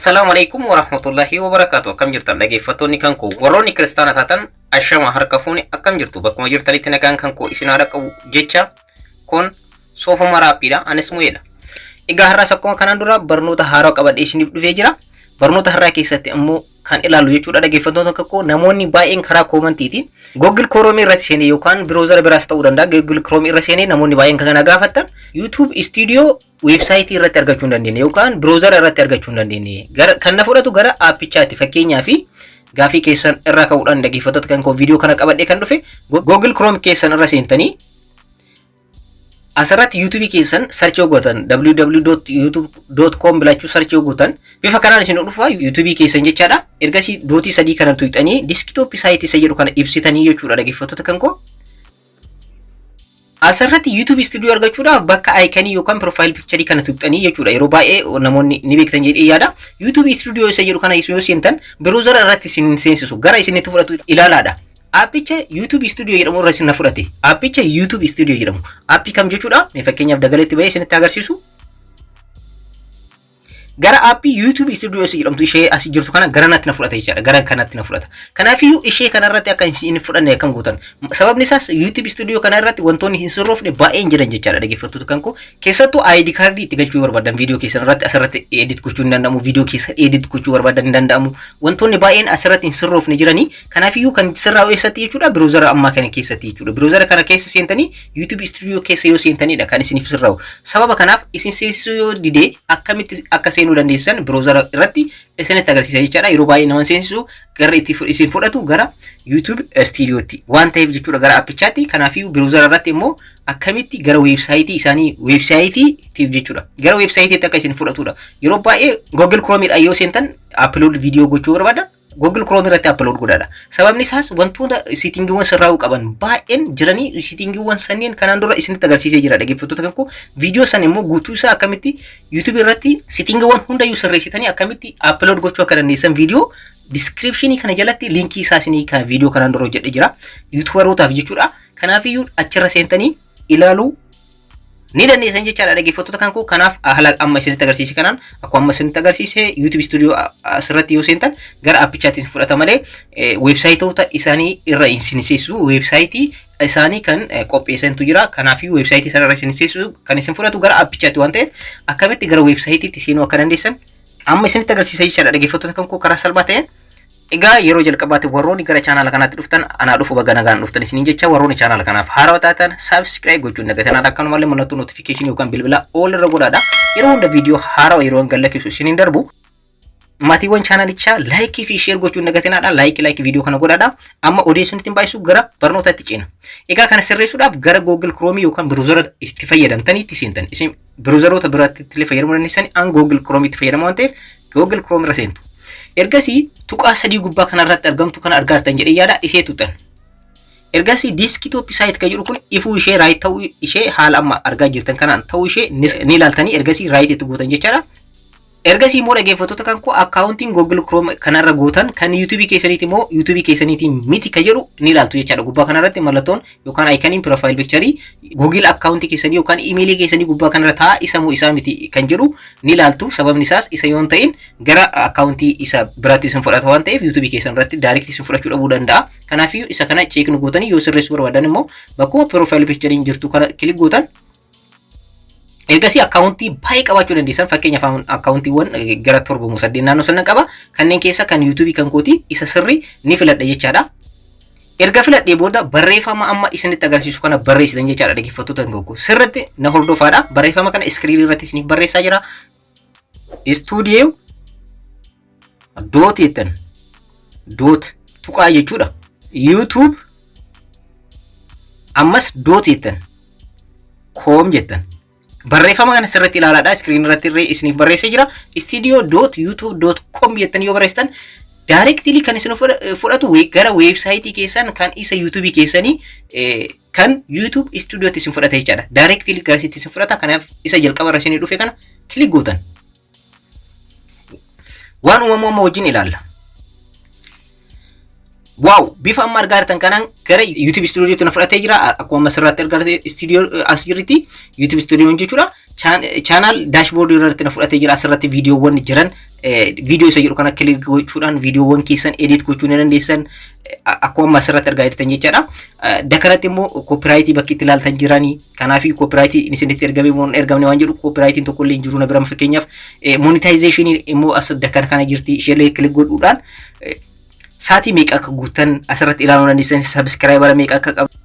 Assalaamu alaikum warahmatullahi wabarakaatu. Akkam jirtan, dhaggeeffattoonni kan koo? Warroonni kiristaana taatan, ashama harka fuune. Akkam jirtu? Bakkuma jirtanitti nagaan kan koo isin haa qabu jecha, kun Soofuma Raappiidha. Anis Mu'eedha. Egaa har'as akkuma kanaan dura barnoota haaraa qabadhee isiniif dhufee jira. Barnoota har'aa keessatti immoo kan ilaallu jechuudha, dhaggeeffattoota kan koo, namoonni baay'een karaa commentiitiin Google Chrome irratti seenee yookaan browser biraas ta'uu danda'a, Google Chrome irra seenee namoonni baay'een kan kana gaafattan, YouTube Studio websiteii irratti argachuu hin dandeenye yookaan browser irratti argachuu hin dandeenye, gara kan na fudhatu gara appichaatti. Fakkeenyaa fi gaafii keessan irraa ka'uudhaan, dhaggeeffattoota kan koo, viidiyoo kana qabadhee kan dhufe, Google Chrome keessan irra seentanii asirratti YouTube keessan search gootan, www.youtube.com bilachuu search gootan, bifa kanaan isin dhufa YouTube keessan jechaadha. Ergasii dotii sadii kana tuqxanii desktop site isa jedhu kana ibsitanii jechuudha, dhaggeeffattoota kan koo. Asirratti YouTube Studio argachuudhaaf bakka iconii yookaan profile picture kana tuqxanii jechuudha. Yeroo baay'ee namoonni ni beektan jedhee yaada. YouTube Studio isa jedhu kana yoo seentan, browser irratti isin seensisu, gara isinitti fudhatu ilaalaadha. Appicha YouTube Studio jedhamu irra isin na fudhate. Appicha YouTube Studio jedhamu. Appii kam jechuudha? Mee fakkeenyaaf dagaleetti bahee isinitti agarsiisu. Gara appii YouTube Studio isa jedhamtu ishee asii jirtu kana gara natti na fudhata jechaadha. Gara kanatti na fudhata. Kanaafiyyuu ishee kanarratti akka hin fudhanne akkam gootan? Sababni isaas YouTube Studio kana irratti wantoonni hin sirroofne baay'een jiran jechaadha, dhaggeeffattoota kan koo. Keessattuu ID cardii itti galchuu barbaadan viidiyoo keessan irratti asirratti edit gochuu hin danda'amu. Viidiyoo keessa edit gochuu barbaadan hin danda'amu. Wantoonni baay'een asirratti hin sirroofne jiranii. Kanaafiyyuu kan sirraa'u eessatti jechuudha? Browser ammaa kana keessatti jechuudha. Browser kana keessa seentanii YouTube Studio keessa yoo seentanidha kan isiniif sirraa'u. Sababa kanaaf isin seensisuu yoo didee akkamitti akka seenuu dandeessan browser irratti isinitti agarsiisa jechaadha. Yeroo baay'ee nama seensisu gara itti isin fudhatu gara YouTube Studiotti waan ta'eef jechuudha, gara appichaatti. Kanaafiyyuu browser irratti immoo akkamitti gara websiteii isaanii, websiteiitiif jechuudha. Gara websiteiitti akka isin fudhatudha. Yeroo baay'ee Google Chrome yoo seentan, upload viidiyoo gochuu barbaadan Google Chrome irratti upload godhaadha. Sababni isaas wantoota settingiiwwan sirraa'uu qaban baay'een jiranii, settingiiwwan sanneen kanaan dura isinitti agarsiisee jira, dhaggeeffattoota kan koo. Viidiyoo san immoo guutuu isaa akkamitti YouTube irratti settingiiwwan hundayyuu sirreessitanii akkamitti upload gochuu akka dandeessan viidiyoo descriptionii kana jalatti linkii isaa isinii kan viidiyoo kanaan dura hojjedhe jira. YouTuberootaaf jechuudha. Kanaafiyyuu achirra seentanii ilaaluu ni dandeessan jechaadha, dhaggeeffattoota kan koo. Kanaaf haala amma isinitti agarsiise kanaan, akkuma amma isinitti agarsiise, YouTube Studio asirratti yoo seentan gara appichaatti fudhata malee websiteoota isaanii irra isin seessisu. Websiteii isaanii kan qopheessantu jira. Kanaafiyyuu websiteii sana irra isin seessisu, kan isin fudhatu gara appichaatti waan ta'eef, akkamitti gara websiteiitti seenuu akka dandeessan amma isinitti agarsiisa jechaadha, dhaggeeffattoota kan koo, karaa salphaa ta'een. Egaa yeroo jalqabaatti warroonni gara chaanaala kanaatti dhuftan, anaa dhufu, baga nagaan dhuftan isiniin jecha. Warroonni chaanaala kanaaf haarawaa taatan subscribe gochuun dagatanaa, akkanumallee mallattoo notificationii yookaan bilbila all irra godhaadha. Yeroo hunda viidiyoo haarawaa yeroo gallakkisu isiniin darbu. Maatiiwwan chaanalichaa likeii fi share gochuun dagatinaadha. Like like viidiyoo kana godhaadha. Amma odeessonni ittiin baay'isu gara barnootaatti ceena. Egaa kana sirreessuudhaaf gara Google Chrome yookaan browser itti fayyadamtanii itti seentan. Isin browseroota biraatti illee fayyadamuu dandeessan, an Google Chrome itti fayyadamu waan ta'eef Google Chrome irra seentu. Ergasii tuqaa sadii gubbaa kanarratti argamtu kana argaa jirtan jedhee yaada, ishee tuqxan. Ergasii desktop site kan jedhu kun ifuu ishee, right ta'uu ishee, haala amma argaa jirtan kanaan ta'uu ishee ni ilaaltanii ergasii right itti gootan jechaadha. Ergasii immoo, dhaggeeffattoota kan koo, accountiin Google Chrome kanarra gootan kan YouTube keessaniiti immoo YouTube keessaniitiin miti kan jedhu ni ilaaltu jechaadha. Gubbaa kanarratti mallattoon yookaan iconiin profile picture Google accountii keessanii yookaan emailii keessanii gubbaa kanarra taa'a, isa moo isaa miti kan jedhu ni ilaaltu. Sababni isaas isa yoo hin ta'in gara accountii isa biraatti isin fudhata waan ta'eef YouTube keessan irratti direct isin fudhachuu dhabuu danda'a. Kanaafiyyuu isa kana check nu gootanii yoo sirreessuu barbaadan immoo bakkuma profile picture jirtu kana click gootan. Ergasii accountii baay'ee qabaachuu dandeessan. Fakkeenyaaf accountiiwwan gara 7 moo 8 naannoo sana qaba. Kanneen keessa kan YouTubeii kan kooti isa sirrii ni filadha jechaadha. Erga filadhee booda barreeffama amma isinitti agarsiisu kana barreessitan jechaadha, dhaggeeffattoota kan koo. Sirriitti na hordofaadha. Barreeffama kana screenii irratti isiniif barreessaa jira. Studio dot jettan, dot tuqaa jechuudha. YouTube ammas dot jettan, com jettan. Barreeffama kana sirriitti ilaalaadha. Screen irratti illee isiniif barreessee jira. studio.youtube.com jettanii yoo barreessitan, directly kan isin fudhatu gara websiteii keessan kan isa YouTubeii keessanii kan YouTube Studiotti isin fudhata jechaadha. Directly garasitti isin fudhata. Kanaaf isa jalqaba irra isinii dhufe kana click gootan. Waan uumamu amma wajjin ilaalla. Wow, bifa amma argaa jirtan kanaan gara YouTube Studiotti na fudhatee jira. Akkuma amma asirratti argaa jirtan Studio as jirti YouTube Studio jechuudha. Channel dashboardii irratti na fudhatee jira. Asirratti viidiyoowwan jiran, viidiyoo isa jedhu kana click gochuudhaan viidiyoowwan keessan edit gochuu ni dandeessan, akkuma amma asirratti argaa jirtan jechaadha. Dakanatti immoo copyrightii bakki itti ilaaltan jiranii. Kanaafii copyrightii isinitti ergame moo hin ergamne waan jedhu, copyrightiin tokko illee hin jiru na bira fakkeenyaaf. Monetizationii immoo as dakana kana jirti. Isheellee click godhuudhaan saatii meeqa akka guuttan asirratti ilaaluu dandeessan, subscribera meeqa akka qabdan,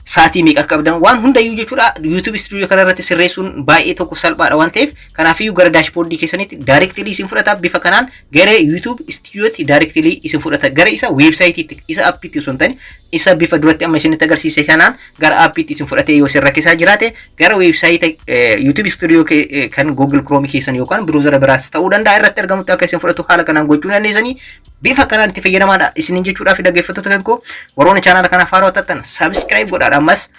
saatii meeqa akka qabdan, waan hundayyuu jechuudha. YouTube Studio kana irratti sirreessuun baay'ee tokko salphaadha waan ta'eef, kanaafiyyuu gara dashboardii keessanitti directly isin fudhata. Bifa kanaan gara YouTube Studiotti directly isin fudhata, gara isa websiteiitti, isa appiitti osoo hin taane, isa bifa duratti amma isinitti agarsiise kanaan gara appiitti isin fudhatee yoo isin rakkisaa jiraate, gara website YouTube Studio kan Google Chrome keessan yookaan browsera biraas ta'uu danda'a irratti argamutti akka isin fudhatu haala kanaan gochuu dandeessanii. Bifa kanaan itti fayyadamaadha isinin jechuudhaaf. Dhaggeeffattoota kan koo, warroonni chaanaala kanaaf haarawaa taatan subscribe godhaadha. Ammas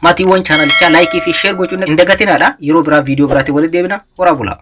maatiiwwan chaanalichaa likeii fi share gochuun hin dagatinaadha. Yeroo biraa viidiyoo biraatiin walitti deebina. Horaa bulaa.